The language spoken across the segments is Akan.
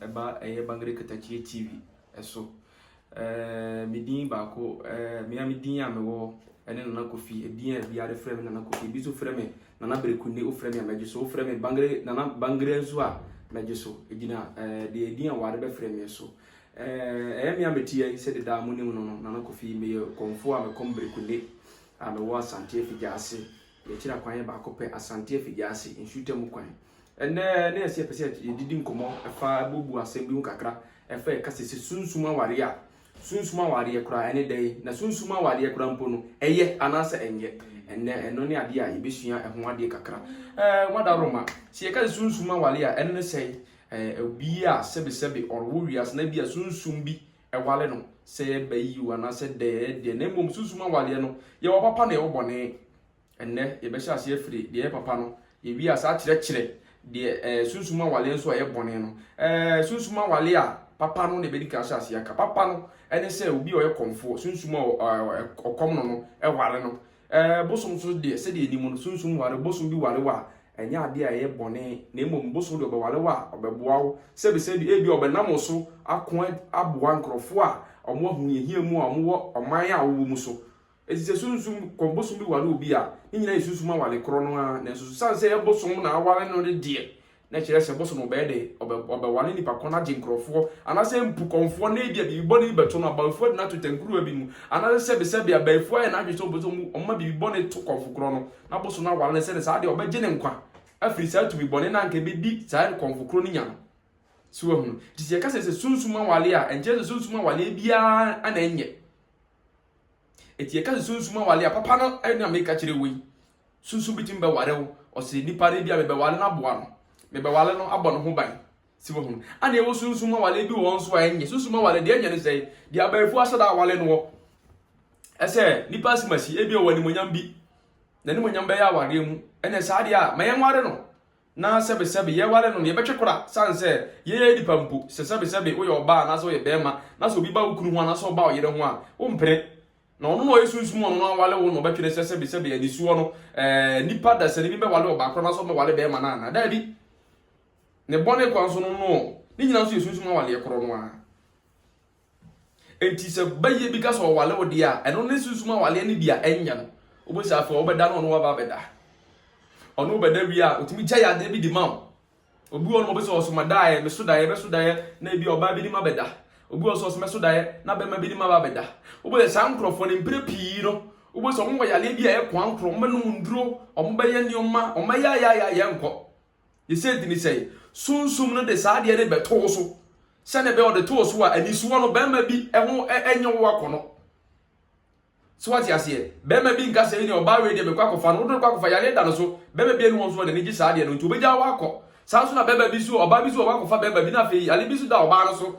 ɛba ɛyɛ Bangere Katakyie TV ɛso. Me din baako, me a me din a mewɔ ɛne Nana Kofi, edin a biara frɛ me Nana Kofi, ebi nso frɛ me Nana Berekunde, wofrɛ me a mɛgye so, wofrɛ me Bangere Nana Bangere nso a mɛgye so. Egyina deɛ edin a wɔade bɛfrɛ me so. Ɛyɛ me a mete yi sɛ deda mo nim no, Nana Kofi, meyɛ kɔmfo a mekɔm Berekunde a mewɔ Asante Afigya ase. Yɛkyerɛ kwan yɛ baako pɛ, Asante Afigya Ase, nsuta kwan. Ɛnɛ ne yɛsɛ yɛpɛ sɛ yɛdidi nkɔmmɔ ɛfa bubu asɛm bi ho kakra, ɛfa yɛka sɛ sunsum awareɛ a, sunsum awareɛ koraa ɛne dɛn, na sunsum awareɛ koraa mpo no ɛyɛ anaasɛ ɛnyɛ. Ɛnɛ ɛno ne adeɛ a yɛbɛsua ɛho adeɛ kakra. Wadaroma, sɛ yɛka sɛ sunsum awareɛ a, ɛno ne sɛ obi a sɛbesɛbe ɔrewɔ wiase na bi a sunsum bi ɛwale no, sɛ yɛba yi o anaasɛ dɛ ɛyɛ deɛ, na mmom sunsum awareɛ no, yɛwɔ papa na yɛwɔ bɔne. Ɛnnɛ yɛbɛhyɛ aseɛ afiri deɛ ɛyɛ papa no, yɛwie a saa kyerɛkyerɛ deɛ sunsum awaleɛ nso a ɛyɛ bɔne no. Sunsum awaleɛ a papa no na yɛbɛdi kan ahyɛ aseɛ aka. Papa no ɛne sɛ obi a ɔyɛ kɔmfoɔ, sunsum a ɔkɔm no ɛware no. Bosom nso deɛ, sɛdeɛ anim no, sunsum ware, bosom bi ware wɔ a, ɛnyɛ adeɛ a ɛyɛ bɔne, na mmom bosom deɛ ɔbɛware wɔ a, ɔbɛboa wo. Sɛbisɛbi ebi a ɔbɛnam wo so ako aboa nkurɔfoɔ a wɔn ahohiahia mu a wɔwɔ ɔman a wɔwɔ mu so. Eti sɛ sunsum kɔmbosom bi ware obi a, ne nyinaa yɛ sunsum aware korɔ no ara, nanso sane sɛ ɛyɛ bosom na aware no de deɛ, na kyerɛ sɛ bosom no ɔbɛyɛ dɛ ɔbɛware nipa kɔ no agye nkurɔfoɔ, anaasɛ mpu kɔmfoɔ na ebi a biribi bɔne bi bɛto no, abayifoɔ de no ato tankuruwa bi mu, anaasɛ sɛbesɛbe abayifoɔ ayɛ n'adwene sɛ ɔmpɛ sɛ ɔma biribi bɔne to kɔmfo korɔ no, na bosom no aware no sɛ ne saa deɛ ɔbɛgye ne nkwa afiri saa tumi bɔne no anka ɛbɛdi saa kɔmfo korɔ no nya no. So wahunu? Nti sɛ yɛka sɛ sunsum aware a, ɛnkyerɛ sɛ sunsum awareɛ biara na ɛnyɛ. Eti yɛka sɛ sunsum aware a, papa no ɛna meka kyerɛ wo yi. Sunsum bi tumi bɛware wo, ɔsɛ nipa no bi a mebɛware no aboa no, mebɛware no abɔ ne ho ban. Si wɔ ho. Ana ɛwɔ sunsum aware bi wɔ nso a ɛnyɛ. Sunsum aware deɛ ɛnyɛ ne sɛ deɛ abayifo ahyɛ da aware no wɔ. Ɛsɛ nipa asimasi ebi wɔ animonyam bi. Na animonyam bɛyɛ awareɛ mu. Ɛna saa deɛ a ma yɛnware no. Na sɛbesɛbe yɛware no no, yɛbɛtwe kora sane sɛ yɛyɛ nipa mpo. Sɛ sɛbesɛbe woyɛ ɔbaa anaasɛ woyɛ bɛrima na sɛ obi ba wo kunu ho anaasɛ ɔba wo yere ho a, wompene. Na ɔno na ɔyɛ sunsum, ɔno no awale wo na ɔbɛtwene sɛ sɛbesɛbe anisuo no nipa da sɛ ne bi bɛwale ɔbaa koro anaasɛ ɔbɛwale bɛrima no ana daabi. Ne bɔne kwan so no, ne nyinaa nso yɛ sunsum awaleɛ korɔ no ara. Enti sɛ bɛyɛ bi ka sɛ ɔwale wo deɛ a, ɛno ne sunsum awaleɛ no bi a ɛnyɛ no. Wobɛsi afei ɔbɛda no, ɔno waba abɛda. Ɔno bɛda wie a, ɔtumi gya yadeɛ bi de ma wo. Obi wɔ no ɔbɛsɛ ɔsoma daeɛ, meso daeɛ, bɛso daeɛ, na ebi ɔbaa bi de ma bɛda. Obi wɔ so ɔsoma so daeɛ, na bɛrima bi de ma ba bɛda. Wobɛsɛ saa nkurɔfoɔ no mpere pii no, wobɛsɛ ɔmo wɔ yadeɛ bi a ɛyɛ kwan korɔ, ɔmo bɛnom nduro, ɔmo bɛyɛ nneɛma, ɔmo bɛyɛ ayɛ nkɔ. Yɛsɛ nti ne sɛ, sunsum no de saa adeɛ no bɛto wo so. Sɛne bɛyɛ ɔde to wo so a, anisoɔ no, bɛrima bi ɛho ɛnyɛ wo akɔ no. So wate aseɛ? Bɛrima bi nka sɛ ɛne ɔbaa wei deɛ mekɔ akɔfa no, wode kɔ akɔfa yareɛ da no so. Bɛrima bi ani wɔn so ɔde ne gye saa adeɛ no, nti obɛgya wo akɔ. Saa nso na bɛrima bi so, ɔbaa bi so ɔbaa akɔfa bɛrima bi, na afei yareɛ bi so da ɔbaa no so.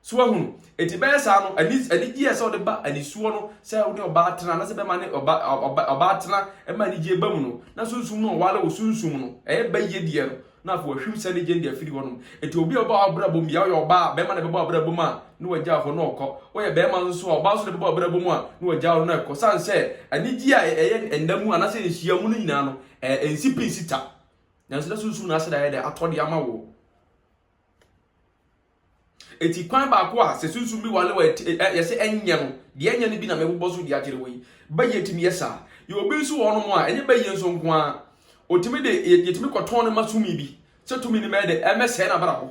So wahunu? Eti bɛyɛ saa no, ani anigye sɛ ɔde ba anisuo no, sɛ wode ɔbaa tena anaasɛ bɛrima ne ɔbaa tena ɛma anigye ba mu no, na sunsum no ɔwale wo sunsum no, ɛyɛ bɛyɛ deɛ no, na afei wahwim sɛ anigye de afiri hɔ nom. Eti obi a ɔbɔ abrabɔ mu bia, ɔyɛ ɔbaa, bɛrima na ɛbɛbɔ abrabɔ mu a, na wagya hɔ na ɔkɔ. Woyɛ bɛrima nso a, ɔbaa nso na ɛbɛbɔ abrabɔ mu a, na wagya hɔ na ɛkɔ. San sɛ anigye a ɛyɛ ɛnna mu anaasɛ nhyia mu no nyinaa no, ɛnsi pi nsi ta. Nanso na sunsum na asɛ da yɛ dɛ atɔ de ama wo. Eti kwan baako a sɛ sunsum bi wale wɔ yɛsɛ ɛnyɛ no, deɛ ɛnyɛ no bi na mɛbobɔ so de akyerɛ wɔ yi. Bɛyɛ tumi yɛ saa. Yɛ obi nso wɔ hɔnom a, ɛnyɛ bɛyɛ nso nko ara. Otumi de yɛtumi kɔtɔn no ma tumi bi sɛ tumi no mɛyɛ dɛ ɛmɛsɛe n'abrabɔ.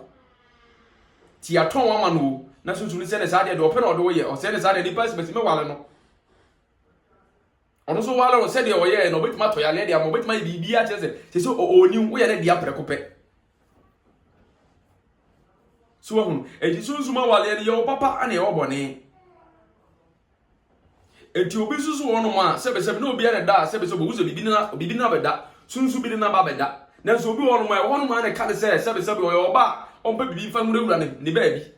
Ti atɔn ama no o, na sunsum no sɛ ne saa deɛ ɔpɛ na ɔde woyɛ, ɔsɛ ne saa deɛ nipa sɛ mɛwale no. Ɔno nso wale no sɛdeɛ ɔyɛɛ no, ɔbɛtumi atɔ yareɛ de ama, ɔbɛtumi ayɛ biribi akyerɛ sɛ ɔni woyɛ ne dea prɛko pɛ. So wahunu? Eti sunsum awaleɛ no yɛwɔ papa ana yɛwɔ bɔne. Eti obi nso so wɔ nom a sɛbɛsɛbɛ na obi ana da a sɛbɛsɛbɛ owu sɛ bibi na bɛda, sunsun bi na ba bɛda. Nanso obi wɔ nom a ɛwɔ nom a na ɛka ne sɛ sɛbɛsɛbɛ ɔyɛ ɔba a ɔmpɛ bibi mfa nwurawura ne baabi.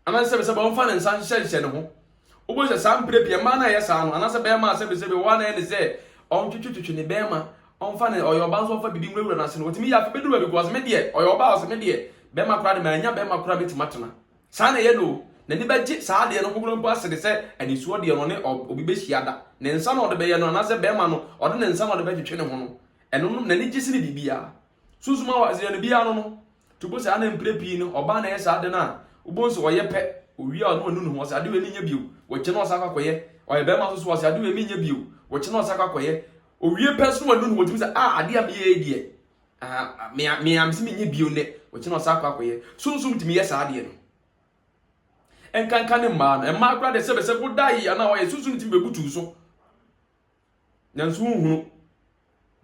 Anaasɛ sɛbɛsɛbɛ ɔmfa ne nsa nhyɛnhyɛ ne ho. Wobɛhu sɛ saa mpere pii mmaa no a ɛyɛ saa no, anaasɛ bɛrima a sɛbɛsɛbɛ wɔn a na ɛyɛ ne sɛ ɔntwetwetwetwe ne bɛrima, ɔmfa ne ɔyɛ ɔbaa nso ɔmfa bibi nwurawura n'ase no, ɔtumi yɛ afei bɛduru baabi kɔ ɔsɛ me deɛ ɔyɛ ɔbaa, ɔsɛ me deɛ bɛrima koraa de manya bɛrima koraa bɛtumi atena. Saa na ɛyɛ no, n'ani bɛgye saa adeɛ no ho mpo ase de sɛ anisuo deɛ no ne obi bɛhyia da. Ne nsa na ɔde bɛyɛ no, anaasɛ bɛrima no ɔde ne nsa na ɔde bɛtwetwe ne ho no, ɛno no n'ani gye sene biribiara. Sunsum awareɛ no biara no, Nti wobɛhu sɛ ana mprɛ pii no ɔbaa na ɛyɛ saa ade no a, wobɛhu sɛ ɔyɛ pɛ, owie a ɔno anu ne ho, ɔsɛ ade wei menyɛ bio, wɔkyɛ na ɔsan akɔ akɔyɛ. Ɔyɛ bɛrima nso so ɔsɛ ade wei menyɛ bio, wɔkyɛ na ɔsan akɔ akɔyɛ. Owie pɛ so na wanu ne ho, ɔtumi sɛ ah ade a meyɛ yi deɛ, ah me a me a mese menyɛ bio nnɛ, wɔkyɛ na ɔsan akɔ akɔyɛ. Sunsum tumi yɛ saa adeɛ no. Nkanka ne mmaa no, mmaa koraa deɛ sɛbɛsɛ woda yi anaa ɔyɛ sunsum tumi bɛbutu so. Nanso wonhunu,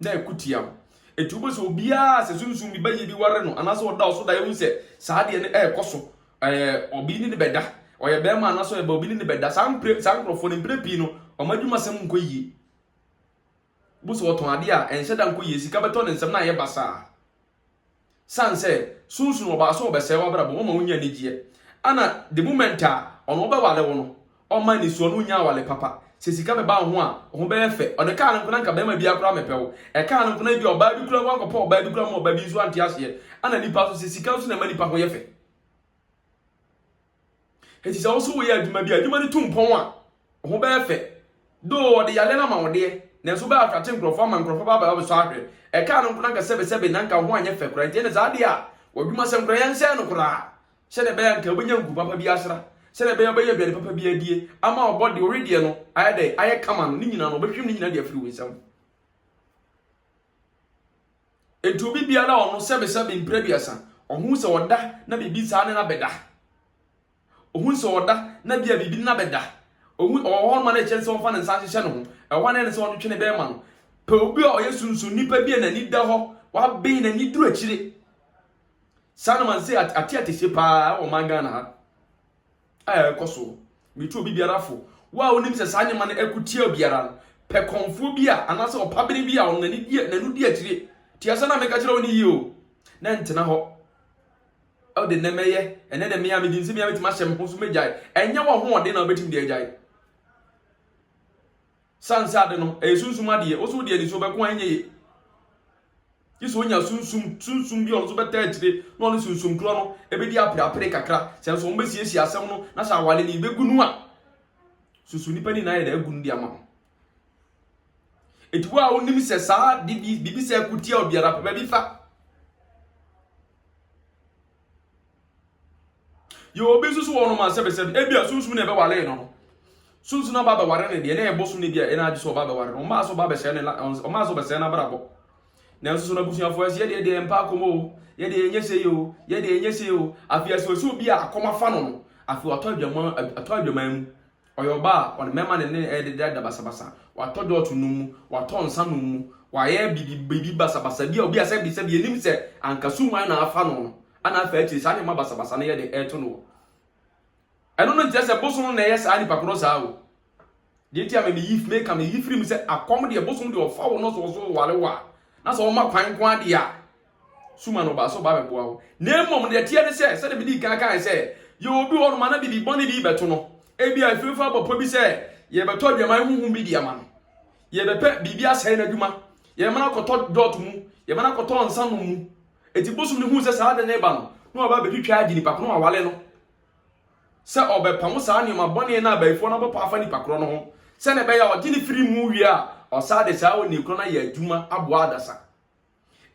na ɛko tia wo. Enti wobɛhu sɛ obiara sɛ sunsum bi bɛyɛ bi ware no anaasɛ ɔda ɔso da ehu sɛ saa adeɛ no ɛrekɔ so. Ɛɛ obi ne ne bɛda, ɔyɛ bɛrima anaasɛ ɔyɛ ba obi ne ne bɛda. Saa mpire saa nkurɔfoɔ no mpire pii no wɔn adwumasɛm nkɔ yie. Wobɛhu sɛ ɔtɔn adeɛ a ɛnhyɛ da nkɔ yie, sika bɛtɔ ne nsam na ayɛ basaa. San sɛ sunsun ɔbaa sɛ ɔbɛsɛe w'abrabɔ, ɔma wonya anigyeɛ. Ana the moment a ɔno ɔbɛwale wo no, ɔmma nisuo no wonya awale papa. Sɛ sika bɛba wo ho a, wo ho bɛyɛ fɛ. Ɔde kaa no nko na nka bɛrima biara koraa mɛpɛ wo. Ɛkaa no nko na ebia ɔbaa bi koraa wankɔpɛ ɔbaa bi koraa ma ɔbaa bi nso ante aseɛ. Ana nipa nso sɛ sika nso na ɛma nipa ho yɛ fɛ. Enti sɛ wo nso woyɛ adwuma bi a, adwuma no tu mpɔn a, wo ho bɛyɛ fɛ. Though wɔde yareɛ no ama wo deɛ, nanso wobɛyɛ atwate nkurɔfoɔ ama nkurɔfoɔ ba abɛsɔ ahwɛ. Ɛkaa no nko na anka sɛbesɛbe na anka wo ho anyɛ fɛ koraa. Enti ɛnde saa adeɛ a, w'adwumasɛm koraa yɛnsɛe no koraa. Sɛdeɛ ɛbɛyɛ a anka wobɛnya nku papa bi asra, sɛdeɛ ɛbɛyɛ a wobɛnya aduane papa bi adie, ama wo bɔde, wo wedeɛ no ayɛ dɛn, ayɛ kama no, ne nyinaa no, wɔbɛhwim ne nyinaa de afiri wo nsam. Enti obi biara a ɔno sɛbesɛbe mprɛ aduasa, ɔhu sɛ ɔda na biribi saa ne no abɛda. Ɔhu sɛ ɔda na bi a biribi ne no abɛda. Ɔhu ɔwɔ hɔ noma na ɛkyerɛ sɛ ɔmfa ne nsa nhyehyɛ ne ho. Ɛwɔ hɔ na ɛne sɛ ɔntwetwe ne bɛrima no. Pɛ obi a ɔyɛ sunsun nipa bi a n'ani da hɔ, waben n'ani duru akyire. Saa noma sɛ ate atɛhyɛ paa wɔ ɔman Ghana ha. a ɛrekɔ so. Metu obi biara fo. Wo a wonim sɛ saa nneɛma no ɛko tia obiara no, pɛ kɔnfoɔ bi a anaasɛ ɔpabene bi a ɔno n'ani di n'ano di akyire. Tie asɛm no a meka kyerɛ wo no yie o, na ntena hɔ. Ɛwɔ nnɛ mɛyɛ, ɛnɛ de mea medi nsɛm yi a mɛtumi ahyɛ me ho so mɛgyae. Ɛnyɛ w'ahoɔden na wobɛtumi de agyae. Sane sɛ ade no, ɛyɛ sunsum adeɛ, wo so wode anisuo bɛko a ɛnyɛ ye. Gye sɛ onya sunsum, sunsum bi a ɔno nso bɛtaa akyire na ɔne sunsum korɔ no ɛbɛdi apereapere kakra. Sɛ nso wɔbɛsiesie asɛm no na sɛ awale no yɛbɛgu no a, susu nipa no nyinaa yɛ dɛ agu no de ama wo. Eti wo a wonim sɛ saa de bi biribi sɛ ɛko tia obiara pɛ baabi fa. Yɛ obi nso so wɔ nom a sɛbɛsɛbɛ ebi a sunsum na ɛbɛwale no no. Sunsum no aba abɛware no deɛ na ɛyɛ bosom no bi a ɛna agye sɛ ɔba abɛware no. Ɔmaa sɛ ɔba abɛsɛe ne la ɔmaa sɛ ɔbɛsɛe n'abrabɔ. Nanso so n'abusuafoɔ ɛsɛ yɛdeɛ deɛ mpa akɔm o, yɛdeɛ ɛnyɛ sei o, yɛdeɛ ɛnyɛ sei o. Afei ɛsɛ ɔsɛ obi a akɔm afa no no, afei watɔ adwaman atɔ adwaman mu. Ɔyɛ ɔbaa a ɔne mmarima ne ne ɛdeda basabasa. Watɔ dɔɔto nom mu, watɔ nsa nom mu, wayɛ biribi biribi basabasa bi a obi a sɛbi sɛbi yɛnim sɛ anka suman na afa no no. Ana afei akyiri saa nneɛma basabasa no yɛ de ɛreto no wɔ. Ɛno no nkyerɛ sɛ bosom no na ɛyɛ saa nipa korɔ saa o. Deɛ nti a me meyi meka meyi firi mu sɛ akɔm deɛ bosom deɛ ɔfa wo no sɛ ɔso ware wo a na sɛ ɔma kwan nko adeɛ a suma no ɔbaa sɛ ɔbaa bɛboa wo. Na mmom deɛ teɛ ne sɛ sɛdeɛ medi kan kae sɛ yɛ obi hɔ nom ana biribi bɔne bi bɛto no ebi a efiefo abɔ pɔ bi sɛ yɛbɛtɔ adwaman huhum bi de ama no yɛbɛpɛ biribi asɛe n'adwuma yɛbɛma no akɔtɔ dɔɔto mu yɛbɛma no akɔtɔ nsa nom mu Enti bosom no huu sɛ saa ade no reba no, na waba abɛtwitwa agye nipa ko no awale no, sɛ ɔbɛpamo saa nneɛma bɔne no a abayifoɔ no abɔ paa afa nipa korɔ no ho, sɛdeɛ ɛbɛyɛ a ɔgye no firi mu wie a, ɔsan de saa onii korɔ no ayɛ adwuma aboa adasa.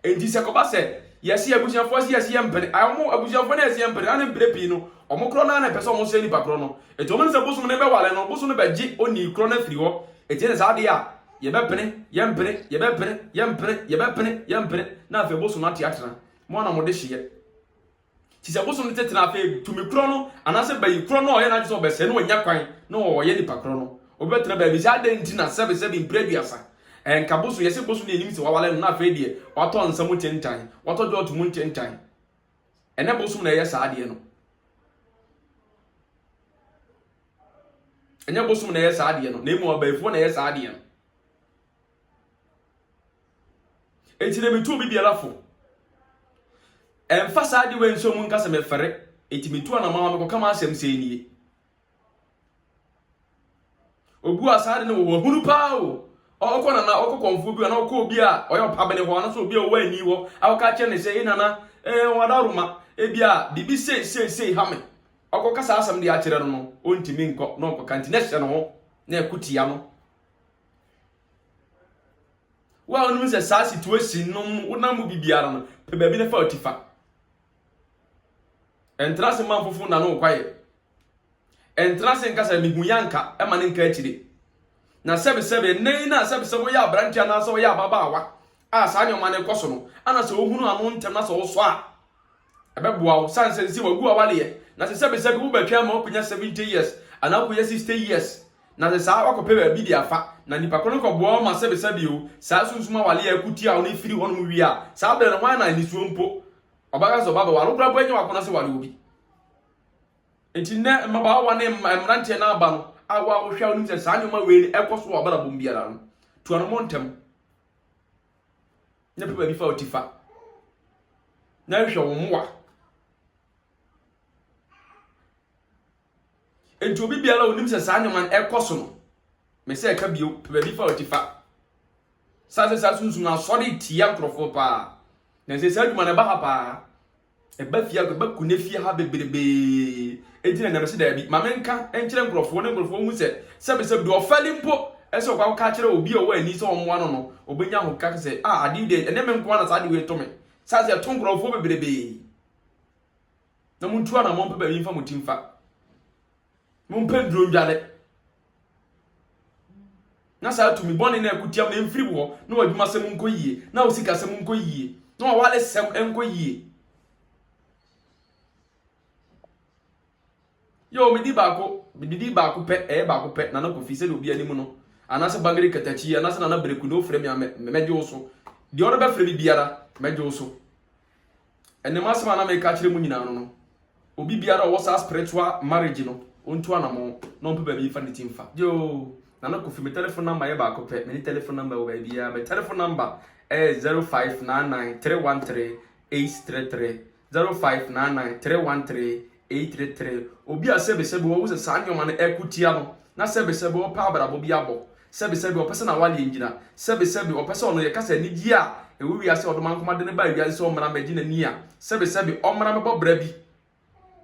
Enti sɛ kɔba sɛ yɛse abusuafoɔ se yɛse yɛmpene, wɔn abusuafoɔ no yɛse yɛmpene, na ne mprɛ pii no, wɔn korɔ no ara na ɛpɛ sɛ wɔn sɛe nipa korɔ no. Enti wɔn nim sɛ bosom no bɛwale no, bosom no bɛgye onii korɔ no afiri hɔ. Enti ɛne saa adeɛ a Yɛbɛpene, yɛmpene, yɛbɛpene, yɛmpene, yɛbɛpene, yɛmpene, na afei bosom no ate atena. Mo ara na mode hyeɛ. Nti sɛ bosom no te tena afei tumi korɔ no anaasɛ bayi korɔ no a ɔyɛ n'adwene sɛ ɔbɛsɛe no wanya kwan na ɔyɛ nipa korɔ no. Obi bɛtena baabi sɛ adɛn nti na sɛbe sɛbe mprɛ aduasa. Ɛnka bosom, yɛse bosom no yɛnim sɛ wawale no na afei deɛ watɔ nsa mu ntentan, watɔ dwɔɔto mu ntentan. Ɛnɛ bosom na ɛyɛ saa adeɛ no. Ɛnyɛ bosom na ɛyɛ saa adeɛ no, na mmom abayifoɔ na ɛyɛ saa adeɛ no. Enti na metu obi biara fo. Ɛmfa saa adeɛ wei nso mu nka sɛ mefɛre. Enti metu anamma mekɔka m'asɛm sɛ nie. Obu a saa ade no wɔ wahunu paa o. Ɔkɔ nana, ɔkɔ kɔnfoɔ bi anaa ɔkɔ obi a ɔyɛ ɔpabene hɔ anaasɛ obi a ɔwɔ ani hɔ a ɔka kyerɛ ne sɛ, "Ee nana, ee wadaroma, ebi a biribi sei sei sei ha me." Ɔkɔka saa asɛm de akyerɛ no no, ɔntumi nkɔ na ɔkɔka nti na ɛhyɛ ne ho na ɛko tia no. Wo a wonim sɛ saa situation no mu wonam mu bibiara no, pɛ baabi na fa wo ti fa. Ɛntena ase mma mfofo nna no wo kwaeɛ. Ɛntena ase nka sɛ mehu yanka ɛma ne nka akyire. Na sɛbesɛbe ɛnnɛ yi na sɛbesɛbe woyɛ aberanteɛ anaasɛ woyɛ ababaawa a saa nneɛma no rekɔ so no, ana sɛ wohunu ano ntɛm na sɛ wosɔ a, ɛbɛboa wo. Sane sɛ sɛ wagu awaleɛ, na sɛ sɛbesɛbe wobɛtwɛn ama wokɔnya 70 years anaa wokɔnya 60 years, na sɛ saa wakɔpɛ baabi de afa, na nipa ko no kɔboa wo ma sɛbesɛbe o, saa sunsum awaleɛ a ɛko tia wo no firi hɔnom wie a, saa berɛ no hwan na anisuo mpo ɔbɛka sɛ ɔba bɛware wo koraa mpo ɛnyɛ w'akɔnnɔ sɛ ware obi. Enti nnɛ mmabaawa ne mmeranteɛ no aba no a wo a wohwɛ a wonim sɛ saa nneɛma wei no ɛkɔ so wɔ abrabɔ mu biara no, tu anamɔ ntɛm na pɛ baabi fa wo ti fa na hwehwɛ wo mmoa. Enti obi biara a onim sɛ saa nneɛma no ɛkɔ so no, me sɛ ɛka bio, pɛ baabi fa wo ti fa. Saa sɛ saa sunsum no asɔre tia nkurɔfoɔ paa. Na sɛ saa adwuma no ɛba ha paa. Ɛba fie ɛba kune fie ha bebrebee. Enti na ɛnam sɛ daabi, ma menka nkyerɛ nkurɔfoɔ na nkurɔfoɔ hu sɛ sɛbesɛbe deɛ ɔfɛle mpo ɛsɛ ɔkɔ akɔka akyerɛ obi a ɔwɔ ani sɛ ɔmmoa no no, ɔbɛnya ahokeka sɛ, ah, adeɛ deɛ ɛnyɛ me nko ara na saa adeɛ wei to me. Saa sɛ ɛto nkurɔfoɔ bebrebee. Na montu anammɔn mpɛ baabi mfa mo ti mfa. Mompɛ nnuro ndware. Na saa tumi bɔne na ɛko tia no mfiri wo hɔ, na w'adwumasɛm nkɔ yie, na wo sikasɛm nkɔ yie, na w'awaresɛm nkɔ yie. Yo, medi baako, medi baako pɛ, ɛyɛ baako pɛ, Nana Kofi, sɛdeɛ obi anim no, anaasɛ Bangere Katakyi, anaasɛ Nana Bereku na wofrɛ me a, mɛgye wo so. Deɛ ɔno bɛfrɛ me biara, mɛgye wo so. Ɛnɛ m'asɛm a na meka akyerɛ mu nyinaa no no, obi biara a ɔwɔ saa spiritual marriage no, ɔntu anamɔn na ɔmpɛ baabi mfa ne ti mfa. Yoo, Nana Kofi, me telephone number yɛ baako pɛ, menni telephone number wɔ baabiara. Me telephone number ɛyɛ 0599 313 833, 0599 313 833. Obi a sɛbesɛbe wahu sɛ saa nneɛma no ɛko tia no, na sɛbesɛbe ɔpɛ abrabɔ bi abɔ, sɛbesɛbe ɔpɛ sɛ n'awareɛ ngyina, sɛbesɛbe ɔpɛ sɛ ɔno yɛka sɛ anigyeɛ a ɛwɔ wiase a ɔdomankoma de no baa wiase sɛ ɔmmra mmɛgye n'ani a, sɛbesɛbe ɔmmra mmɛbɔ bra bi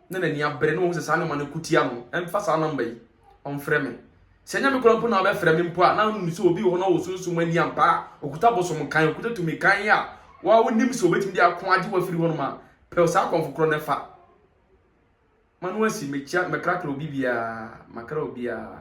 na n'ani abere na wahu sɛ saa nneɛma no ko tia no, ɛmfa saa nɔmba yi ɔmfrɛ me. Sɛ ɛnyɛ me koraa mpo na wabɛfrɛ me mpo a, na wonim sɛ obi wɔ hɔ na ɔwɔ sunsum ani ampa a, ɔkuta bosom kan, ɔkuta tumi kan a, wa wonim sɛ ɔbɛtumi de ako agye wo afiri hɔnom a, pɛ saa akɔmfo korɔ no fa. Ma no asi, mekyia, mɛkrakra obi biara, makra obiara.